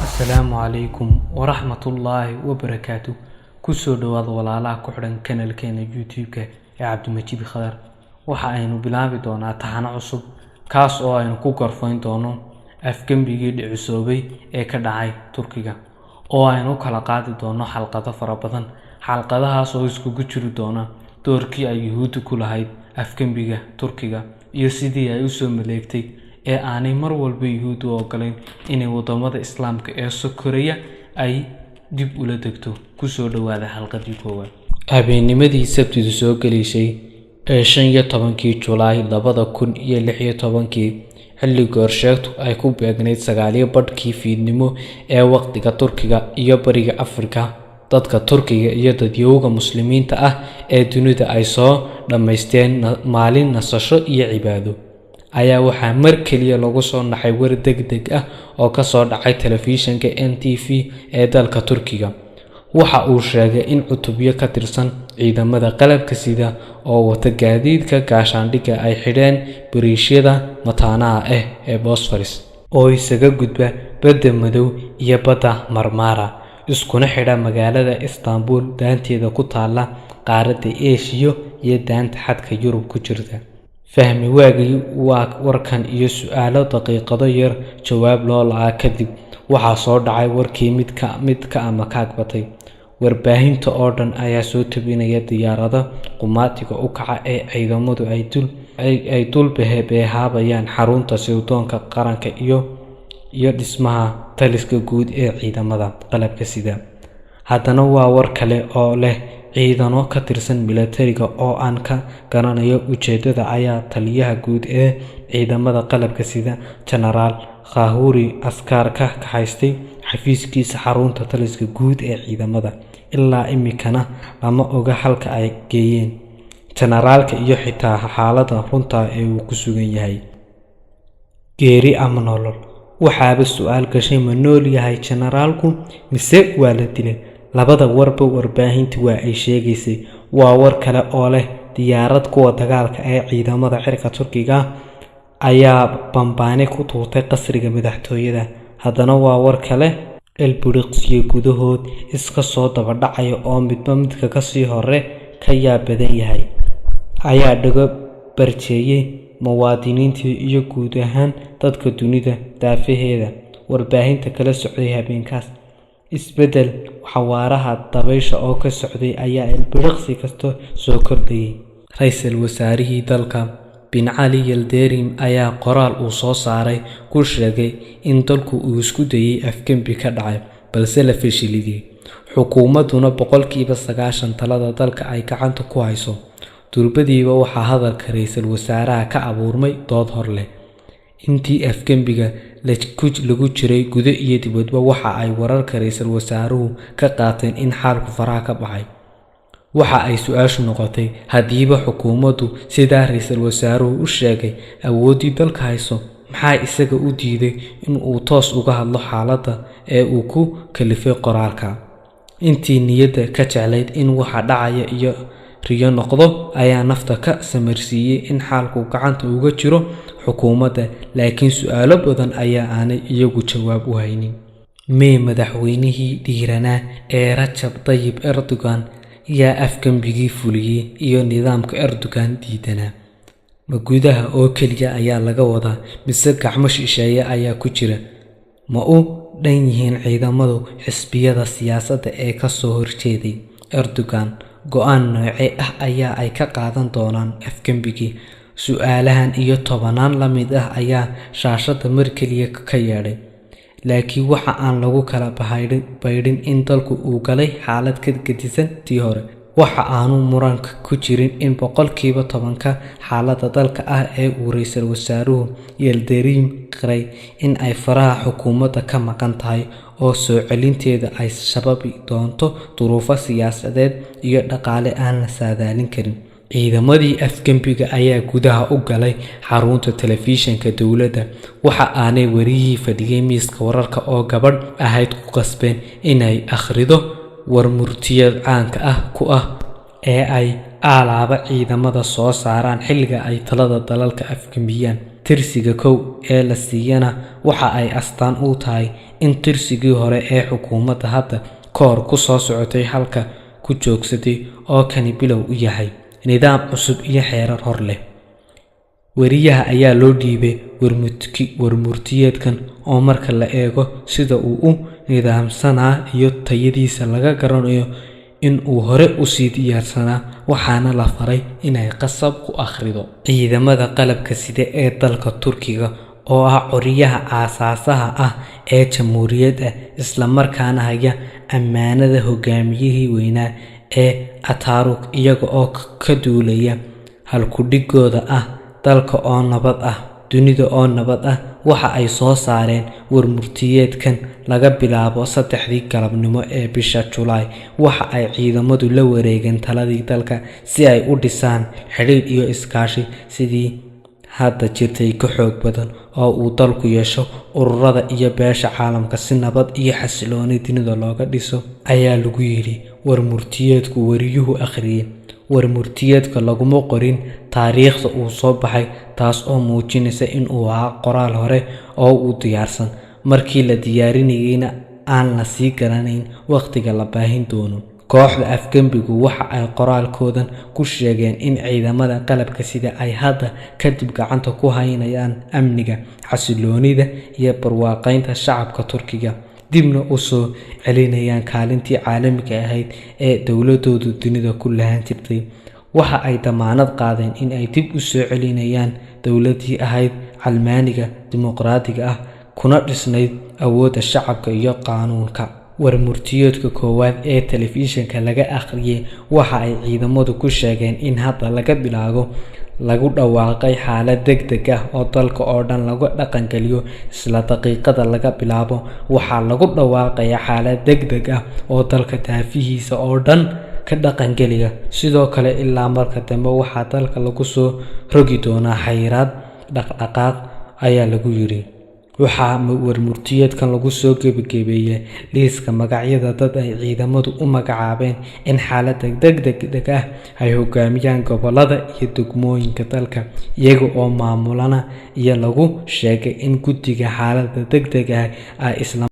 Asalaamu calaykum waraxmatullaahi wabarakaatu. Kusoo dhawaada walaalaha ku xidhan kanalkeena YouTube-ka ee Cabdimajiid Khadar. Waxa aynu bilaabi doonaa taxano cusub, kaas oo aynu ku gorfayn doono afgembigii dhicisoobay ee ka dhacay Turkiga, oo aynu u kala qaadi doono xalqado fara badan, xalqadahaas oo iskugu jiri doona doorkii ay Yuhuuddu ku lahayd afgembiga Turkiga iyo sidii ay usoo maleegtay ee aanay mar walba Yuhuuddu u ogolayn inay wadamada Islaamka ee sokoraya ay dib ula degto. Kusoo dhawaada xalqadii koowaad. Habeennimadii Sabtidu soo gelaysay ee 15-kii Julaay 2016-kii, xilli goorsheegtu ay ku beegnayd 9:30-kii fiidnimo ee waqtiga Turkiga iyo Bariga Afrika, dadka Turkiga iyo dadyowga Muslimiinta ah ee dunida ay soo dhammaysteen maalin nasasho iyo cibaado, ayaa waxaa mar keliya lagu soo naxay war degdeg ah oo ka soo dhacay telefishinka NTV ee dalka Turkiga. Waxa uu sheegay in cutubyo ka tirsan ciidamada qalabka sida oo wata gaadiidka gaashaandhigga ay xidheen bariishyada mataanaha ah ee Bosphorus oo isaga gudba Badda Madow iyo Badda Marmara, iskuna xidha magaalada Istanbul daanteeda ku taalla qaaradda Eeshiya iyo daanta xadka Yurub ku jirta. Fahmi waagii waa warkan iyo su'aalo daqiiqado yar jawaab loo la'aa kadib, waxaa soo dhacay warkii mid ka ama ka agbatay. Warbaahinta oo dhan ayaa soo tabinaya diyaarado qumaatiga u kaca ee ciidamadu ay dul beehaabayaan xarunta sirdoonka qaranka iyo dhismaha taliska guud ee ciidamada qalabka sida. Haddana waa war kale oo leh ciidano ka tirsan milatariga oo aan ka garanayo ujeedada ayaa taliyaha guud ee ciidamada qalabka sida, Jenaraal Khahuri Askar, ka kaxaystay xafiiskiisa xarunta taliska guud ee ciidamada. Ilaa imikana lama oga halka ay geeyeen jenaraalka iyo xitaa xaaladda runta ee uu ku sugan yahay, geeri ama nolol. Waxaaba su'aal gashay: ma nool yahay jenaraalku mise waa la dilay? Labada warba warbaahinta waa ay sheegaysay. Waa war kale oo leh diyaarad kuwa dagaalka ee ciidamada cirka Turkiga ayaa bambaane ku tuurtay qasriga madaxtooyada. Haddana waa war kale. Ilbiriqsiyo gudahood iska soo daba dhacaya oo midba midka kasii hore ka yaab badan yahay ayaa dhago barjeeyay muwaadiniintii iyo guud ahaan dadka dunida daafaheeda warbaahinta kala socday habeenkaas. Isbeddel xawaaraha dabaysha oo ka socday ayaa ilbiriqsi kasta soo kordhayay. Ra'iisul wasaarihii dalka, Bin Cali Yildirim, ayaa qoraal uu soo saaray ku sheegay in dalku uu isku dayay afgembi ka dhacay, balse la fashiliyay, xukuumadduna 90% talada dalka ay gacanta ku hayso. Durbadiiba waxaa hadalka ra'iisul wasaaraha ka abuurmay dood hor leh. Intii afgembiga lagu jiray, gudo iyo dibadba waxa ay wararka ra'iisul wasaaruhu ka qaateen in xaalku faraha ka baxay. Waxa ay su'aashu noqotay: haddiiba xukuumaddu sidaa ra'iisul wasaaruhu u sheegay awooddii dalka hayso, maxaa isaga u diiday in uu toos uga hadlo xaaladda ee uu ku kalifay qoraalka? Intii niyadda ka jeclayd in waxa dhacaya iyo riyo noqdo ayaa nafta ka samarsiiyey in xaalku gacanta uga jiro xukuumadda, laakiin su'aalo badan ayaa aanay iyagu jawaab u haynin. Mee madaxweynihii dhiiranaa ee Rajab Tayyip Erdogan? Yaa afgembigii fuliyey iyo nidaamka Erdogan diidanaa? Ma gudaha oo keliya ayaa laga wadaa mise gacmo shisheeye ayaa ku jira? Ma u dhan yihiin ciidamadu xisbiyada siyaasadda ee ka soo horjeeday Erdogan? Go'aan noocee ah ayaa ay ka qaadan doonaan afgembigii? Su'aalahan iyo tobanaan la mid ah ayaa shaashadda mar keliya ka yeedhay, laakiin waxa aan lagu kala baydhin in dalku uu galay xaalad ka gedisan tii hore. Waxa aanu muranka ku jirin in 10%-ka xaaladda dalka ah ee uu ra'iisul wasaaruhu Yildirim qiray in ay faraha xukuumadda ka maqan tahay, oo soo celinteeda ay sababi doonto duruufo siyaasadeed iyo dhaqaale aan la saadaalin karin. Ciidamadii afgembiga ayaa gudaha u galay xarunta telefishinka dowladda. Waxa aanay wariyihii fadhiyey miiska wararka oo gabadh ahayd ku qasbeen inay akhrido war murtiyad caanka ah ku ah ee ay Aalaaba ciidamada soo saaraan xilliga ay talada dalalka afgembiyaan. Tirsiga 1 ee la siiyana waxa ay astaan u tahay in tirsigii hore ee xukuumadda hadda kahor ku soo socotay halka ku joogsatay oo kani bilow u yahay nidaam cusub iyo xeerar hor leh. Weriyaha ayaa loo dhiibay warmurtiyeedkan oo marka la eego sida uu u nidaamsanaa iyo tayadiisa laga garanayo in uu hore u sii diyaarsanaa, waxaana la faray inay qasab ku akhrido. Ciidamada qalabka sida ee dalka Turkiga oo ah curiyaha aasaasaha ah ee jamhuuriyadda, isla markaana haya ammaanada hogaamiyihii weynaa ee Ataturk, iyaga oo ka duulaya halkudhigooda ah dalka oo nabad ah, dunida oo nabad ah, waxa ay soo saareen warmurtiyeedkan laga bilaabo 3dii galabnimo ee bisha Julaay. Waxa ay ciidamadu la wareegeen taladii dalka si ay u dhisaan xidhiidh iyo iskaashi sidii hadda jirtay ka xoog badan oo uu dalku yeesho ururada iyo beesha caalamka si nabad iyo xasilooni dunida looga dhiso, ayaa lagu yidhi warmurtiyeedku wariyuhu akhriyay. Warmurtiyeedka laguma qorin taariikhda uu soo baxay, taas oo muujinaysa in uu ahaa qoraal hore oo u diyaarsan markii la diyaarinayayna aan la sii garanayn wakhtiga la baahin doono. Kooxda afgembigu waxa ay qoraalkoodan ku sheegeen in ciidamada qalabka sida ay hadda kadib gacanta ku haynayaan amniga, xasiloonida iyo barwaaqaynta shacabka Turkiga, dibna u soo celinayaan kaalintii caalamiga ahayd ee dowladoodu dunida ku lahaan jirtay. Waxa ay damaanad qaadeen in ay dib u soo celinayaan dowladdii ahayd calmaaniga dimuqraadiga ah kuna dhisnayd awoodda shacabka iyo qaanuunka. Warmurtiyeedka koowaad ee telefishinka laga akhriyay waxa ay ciidamadu ku sheegeen in hadda laga bilaabo lagu dhawaaqay xaalad degdeg ah oo dalka oo dhan lagu dhaqangeliyo. Isla daqiiqada laga bilaabo waxaa lagu dhawaaqayaa xaalad degdeg ah oo dalka daafihiisa oo dhan ka dhaqangeliya. Sidoo kale ilaa marka dambe waxaa dalka lagu soo rogi doonaa xayiraad dhaqdhaqaaq, ayaa lagu yidhi. Waxaa warmurtiyeedkan lagu soo gebagabeeyay liiska magacyada dad ay ciidamadu u magacaabeen in xaaladda degdeg ah ay hogaamiyaan gobollada iyo degmooyinka dalka, iyaga oo maamulana iyo lagu sheegay in guddiga xaaladda degdeg ah ay isla